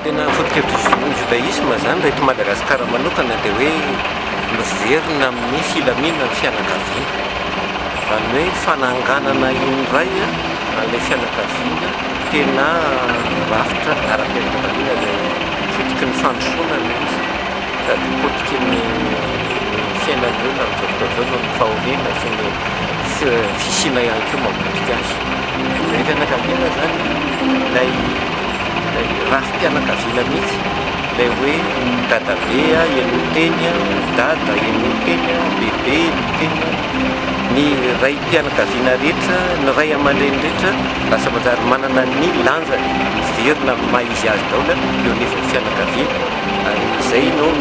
Tena foto-kevitry ny judaïsme izany raha eto Madagasikara manokana dia hoe miverina amin'ny filaminana ny fianakaviana. Izany hoe fananganana indray an'ilay fianakaviana tena rafitra ara-pianakaviana izay potiky ny fandrosoana ilay izy sady potiky ny fiainan'ny olona amin'izao fotoana izao noho ny fahoriana sy ny fisiana ihany koa mamotika azy. Ilay fianakaviana izany ilay ilay rafi-pianakaviana mihitsy, ilay hoe dadabe henoy teny, dada henoy teny, bebe henoy teny, ny raim-pianakaviana rehetra, ny ray aman-dreny rehetra lasa manjary manana ny lanjany, miverina amin'ny maha izy azy daholo eo anivon'ny fianakaviana ary izay no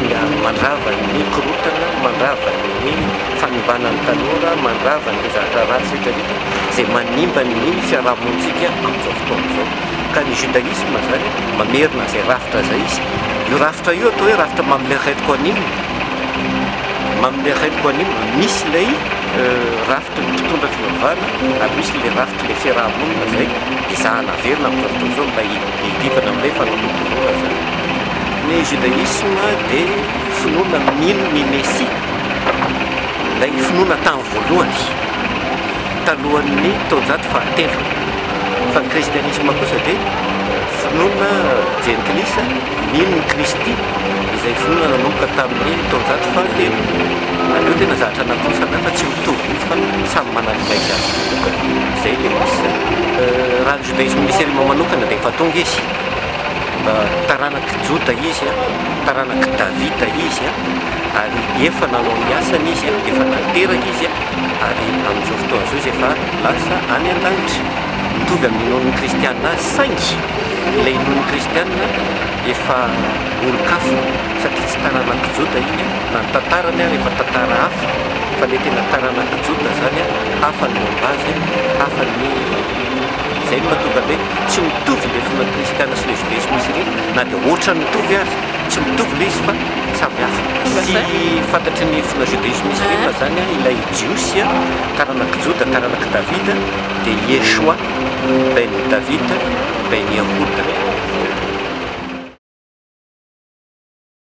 mandrava ny korontana, mandrava ny fanimbana ny tanora, mandrava ny zavatra ratsy rehetra rehetra izay manimba ny fiarahamonintsika amin'izao fotoana izao. Ka ny judaïsme izany mamerina izay rafitra izay izy. Io rafitra io atao hoe rafitra Mamlekhet Kohanim. Mamlekhet Kohanim, misy ilay rafitry ny mpitondra fivavahana ary misy ilay rafitry ilay fiaraha-monina izay ezahana averina amin'izao fotoana izao mba hiadivana amin'ilay fanotontoloana izany. Ny judaïsme dia finoana mino ny Mesia, ilay finoana tamin'ny voalohany, talohan'ny taonjato fahatelo. Fa ny kristianisma kosa dia finoana jentilisa mino ny Kristy, izay finoana nanomboka tamin'ny taonjato fahatelo. Aleo tena zavatra anankiroa samy hafa tsy mitovy mihitsy fa samy manana ilay izy azy manokana. Izay ilay misy izany. Raha ny judaïsme musulman manokana dia efa tonga izy. Taranak'i Joda izy, taranak'i Davida izy, ary efa nanao ny asany izy, efa nateraka izy, ary amin'izao fotoana izao izy efa lasa any an-danitra. Mitovy amin'ny inoan'ny kristiana azy, saingy ilay inoan'ny kristiana efa olon-kafa satria tsy taranak'i Joda iny, na ny tantarany ary efa tantara hafa, fa ilay tena taranak'i Joda izany hafa ny momba azy, hafa ny izay no mahatonga ny hoe tsy mitovy ilay finoana kristiana sy ilay judaisme izy ireny, na dia ohatran'ny mitovy aza, tsy mitovy ilay izy fa samy hafa. Tsy fantatry ny finoana judaisme musulman izany ilay Jiosy taranak'i Joda, taranak'i Davida, dia Yeshua ben David ben Yehuda.